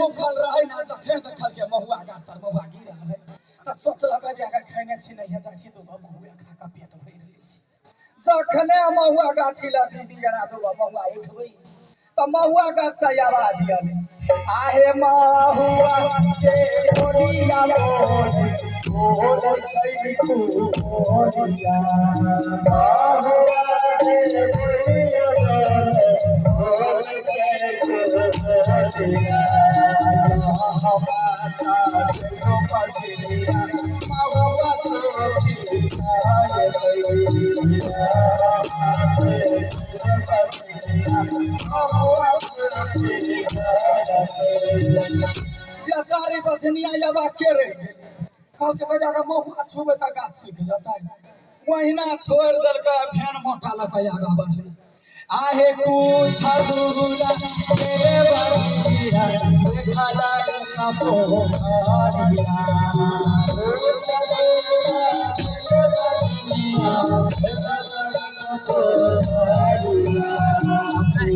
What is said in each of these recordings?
भूखल रहै ने, जखने देखलकै महुआ गाछ तर महुआ गिरल है तऽ सोचलक जे अगर खेने छी नहि जाइ छी, दूगो महुआ खा कऽ पेट भरि लै छी। जखने महुआ गाछी लग दीदी एना दूगो महुआ उठबै तऽ महुआ गाछ से आवाज अबै, आहे महुआ के बोलिया बोलै, बोलै छै बोलिया, महुआ के बोलिया बोलै, बोलै छै बोलिया, महुआ सुखी बेचारी बचनिया यबा के रहि गेली। कहलकै जाके महुआ छुबै तऽ गाछ सुखि जेतै। ओहिना छोड़ि देलकै, फेन मोटा लऽ कऽ आगाँ बढ़लै। आहे कुछ दूरा गेले बरिया, देखला पोखरिया, कुछ दूरा गेले बरिया, देखला पोखरिया,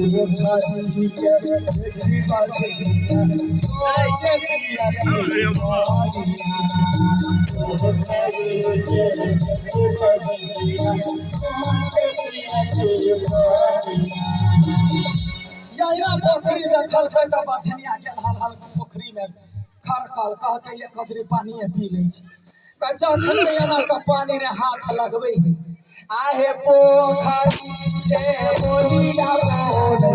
पोखरि के देखी बजरिया, सोचे पिया बरिया, पोखरि के देखी बजरिया, सोचे पिया बरिया। यहिना पोखरि देखलकै तऽ बछनिया गेल हल हल पोखरिमे खरकल। कहलकै एक कजरी पानिए पी लै छी। जखने एना कऽ पानी रे हाथ लगबै है, आहे पोखरि के बोलिया बोलै,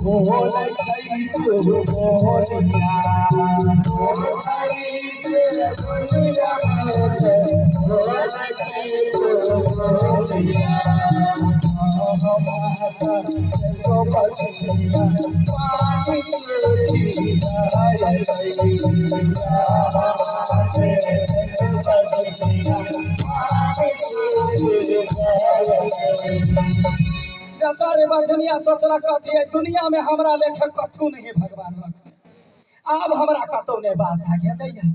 बोलै छै बोलिया, पोखरि के बोलिया बोलै, बोलै छै बोलिया, पानी सुखी जाय। बेचारे बचनिया सोचलक कथी है दुनिया में हमरा लेखे कथू नहीं भगवान रखने, आब हमरा कतौ नहि बास आ गेल दैया,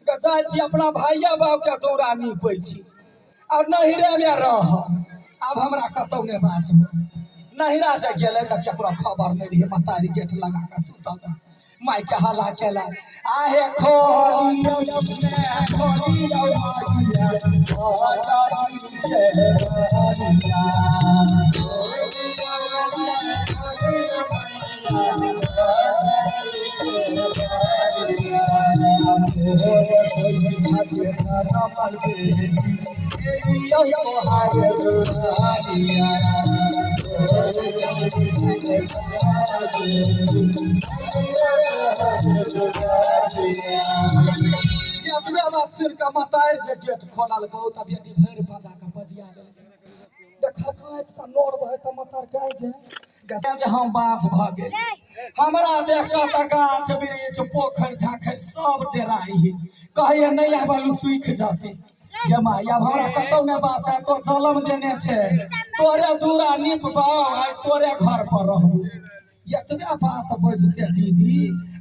जाइ छी अपना भाइया बाप के दौरा नीपै छी आ नहिरे में रह, आब हमरा कतौ नहि बास हो। नहिरा जे गेलै तऽ केकरो खबर नहि रहै, मतारी गेट लगा कऽ सुतल रहै। माय के हल्ला केला, आहे खोलियौ खोलियौ माइया, बजारी के बरिया, एतबे बात सुनि कऽ मतारि जे गेट खोललकै तऽ बेटी भरि बजा कऽ बजिया देलकै। देखलकै आँखिसँ नोर बहै तऽ मतार के आइ गेल जे हम बाँझ भऽ गेल, हमरा देख कऽ तऽ गाछ वृक्ष पोखरि झाँखरि सब डेराइ है, कहैया नहि आबल सुखि जेतै। गे माय, आब हमरा कतौ नहि बास है, तो जलम देने छै, तोरे दूरा निपबौ, आइ तोरे घर पर रहबौ। एतबे बात बजते दीदी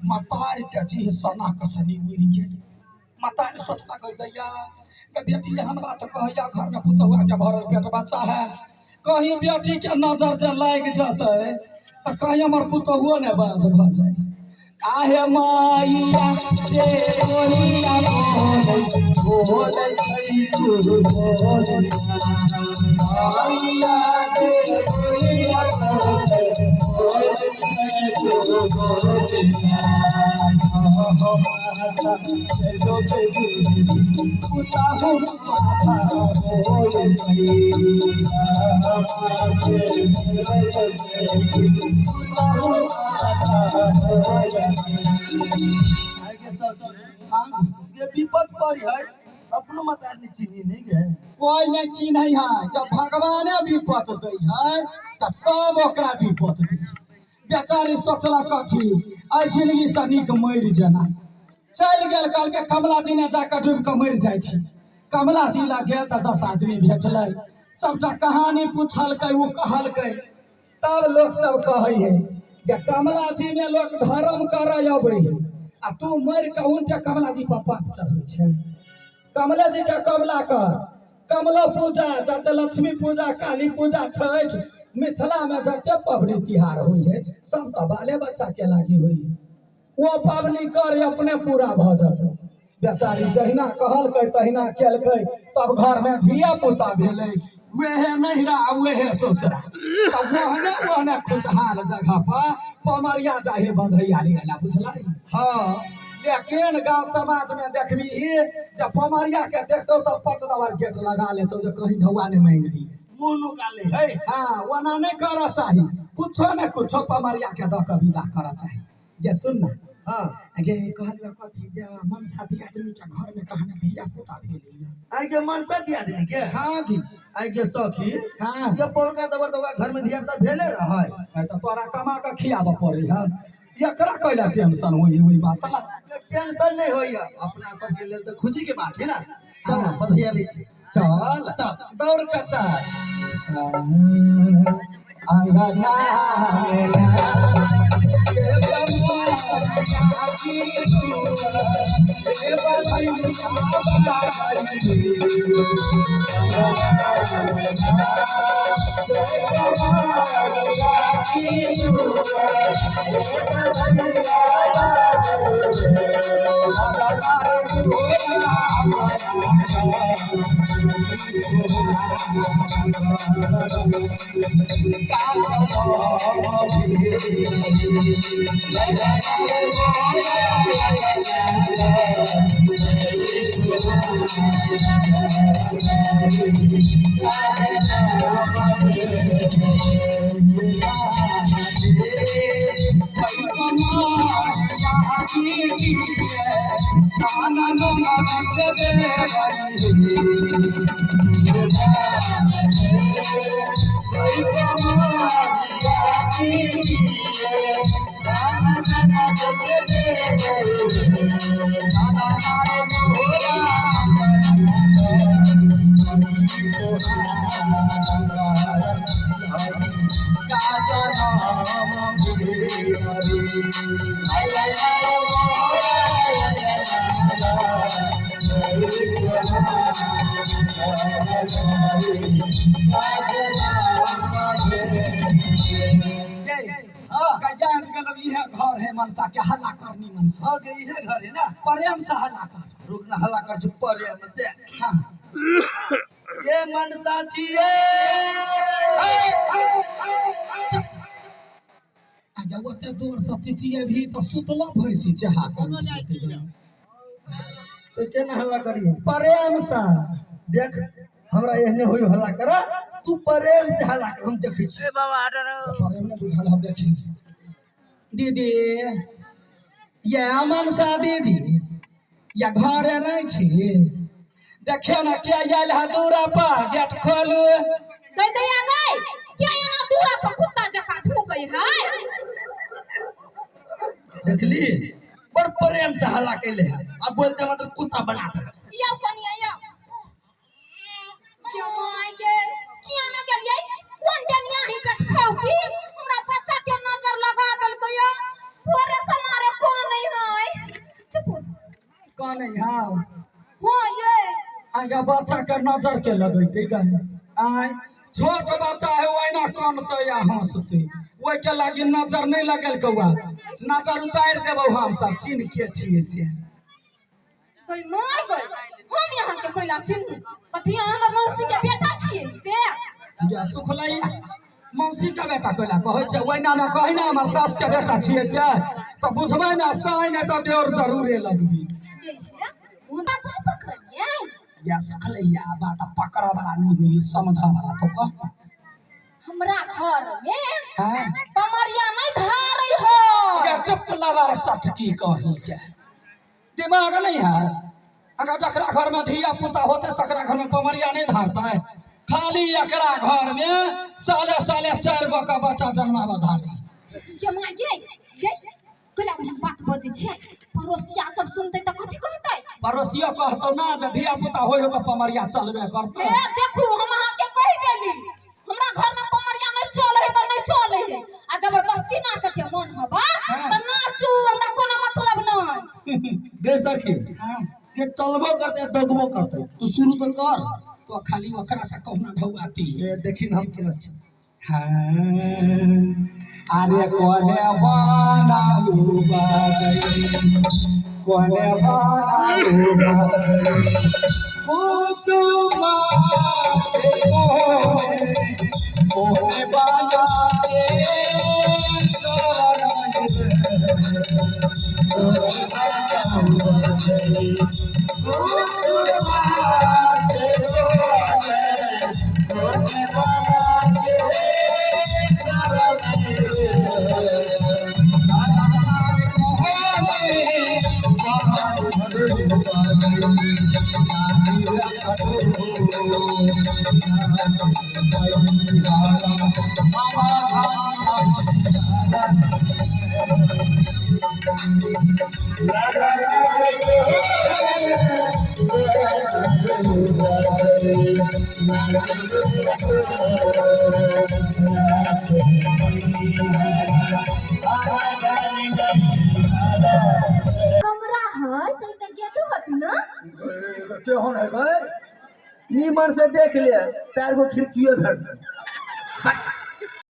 मतार के जीह सना के सनी उड़ि गेल। मतार सोचलक दैया के बेटी एहन बात कहैया, घर में पुतहुआ के भरल पेट बच्चा है, कहीं बेटी के नजर जे लागि जेतै तऽ कहीं हमर पुतहुओ नहि बाँझ भऽ जाय। आहे माइया जे बोलिया बोलै, बोलै छै बोलिया, माइया जे बोलिया बोलै, बोलै छै बोलिया, ये विपद पड़ी है, अपनो मत आदमी चिन्ही नहीं गे, कोई नहीं चिन्है है। जब भगवाने विपद दै है तऽ सब ओकरा विपद दै। बेचारी सोचलक कथी एहि जिंदगी से नीक मरि जेना, चलि गेल। कहलकै कमला जी ने जाकऽ डूबि कऽ मरि जाइ छी। कमला जी लग गेल तऽ 10 आदमी भेटलै, सबटा कहानी पुछलकै, ओ कहलकै। तब लोक सब कहै है जे कमला जी में लोक धर्म करय अबै है आ तू मरि कऽ उनटे कमला जी पर पाप चढ़बै छै। कमला जी के कमला कर, कमला पूजा जते लक्ष्मी पूजा काली पूजा छठ मिथिला में जते पबनी तिहार होइ है सब तऽ बाले बच्चा के लागी होइ है। ओ पाबनि कर अपने पूरा भऽ जेतौ। बेचारी जहिना कहलकै तहिना केलकै, तब घर में धिया पुता भेलै, वेहे नहिरा वेहे ससुरा, तब ओहने ओहने खुशहाल जगह पर पमरिया जाहे बधैया लियला, बुझलै? हाँ। लेकिन गांव समाज में देखबी जब पमरिया के देखतो तब पट दबर गेट लगा लेतो जे कहीं ढौआ नहीं मांग लिए, मुंह नुका ले है। हाँ, ओना नहीं करऽ चाही, कुछो ने कुछो पमरिया के दऽ के विदा करऽ चाही। जे सुन ना। हाँ। गे कहलियो कथी जे मनसा दियादनी के घर में कहने धिया पुता भेलै। आई के मनसा दियादनी के? हाँ जी। आई के सखी? हाँ। के पौरका दबर तो घर में धिया पुता भेले रहै। तऽ तोरा कमा के खियाबऽ पड़ै है, एकरा कैला टेंशन होई ओई बात ला? टेंशन नहीं होई, अपना सबके लेल तऽ खुशी के बात है ना। चल बधैया लै छी। चल चल दौड़ के चल। अंगना घर है मनसा के हल्ला करनी मनसा। हाँ, के इहे घर है ना, प्रेम से हल्ला कर। रुकना हल्ला कर छी प्रेम से। हाँ। ये मनसा छिए। आगे ओते जोर से चिचिए भी तो सुतलो भैंसी चहा कर। तो केना हल्ला करियो? प्रेम से। देख हमरा एहने होई हल्ला करा, तू प्रेम से हल्ला कर, हम देखै छी। ए बाबा हट रहो। प्रेम ने बुझल हम देखी। दीदी ये मनसा दीदी या घरे नहीं छी, देखियो ना के आयल है दूरा पर, गेट खोलू। गई दैया गई, क्या एना दूरा पर कुत्ता जकाँ भूकै है? देखली बड़ प्रेम से हल्ला कैले है, अब बोलते मतलब कुत्ता बना दे। यौ कनिया यौ, क्यों my गे किया न गेलियै? कोन डनिया ही पेट खाउ की हमरा बच्चा के नजर लगा देलकै यो, भोरे से मारे कोन नहीं है। चुप कोन नहीं है? हां ये आगे बच्चा के नजर के लगैते गए। आय छोट बच्चा है ओहिना कानते या हंसते, ओहि के लागी नजर नहीं लगल कौआ, नजर उतारि देबौ हम सब चिन्ह के छियै से। गई my गई, हम यहाँ के कोइला चिन्ह कथी हमर मौसी के बेटा छियै से। या सुखलैया मौसी के बेटा कोइला कहै छै, ओहिना मे कहै ना हमर सास के बेटा छियै से, तऽ बुझबै ना साइ नहि तऽ देवर जरूरे लगबी। या सुखलैया बात पकड़ वाला नहीं हुई, समझ वाला तो कह। हमरा घर में हाँ? पमरिया नहीं धारै हो। या चुप लवार सटकी कहीं के दिमाग नहीं है। अगर जकरा घर में धिया पुता होते तकरा घर में पमरिया नहीं धारता है, खाली एकरा घर में साले साले 4 गो का बच्चा जन्मावा धारी। जमा गे गे कोला हम बात बजै छै, पड़ोसिया सब सुनते त कथि कहतै? पड़ोसिया कहतो ना जे धिया पुता होय हो त पमरिया चलबे करतै। ए देखू हम अहाँ के कहि देली हमरा घर में पमरिया नहीं चले है त नहीं चले है, आ जबरदस्ती नाच के मन हबा त नाचू, हमरा कोनो मतलब नहीं। गे सखी हां के चलबो करते दगबो करते, तू शुरू तो कर। तो खाली ओकरा से कहना ढौआती। ए देखिन हम केना छी। हाँ अरे कोने बनाऊ बाजा कोने बाना कुसुमा से कोने कोने बाना के कमरा है तो एकटा गेटो हती ना। केहन है गए? नीमन से देख ले, चार गो खिड़कियो भेट।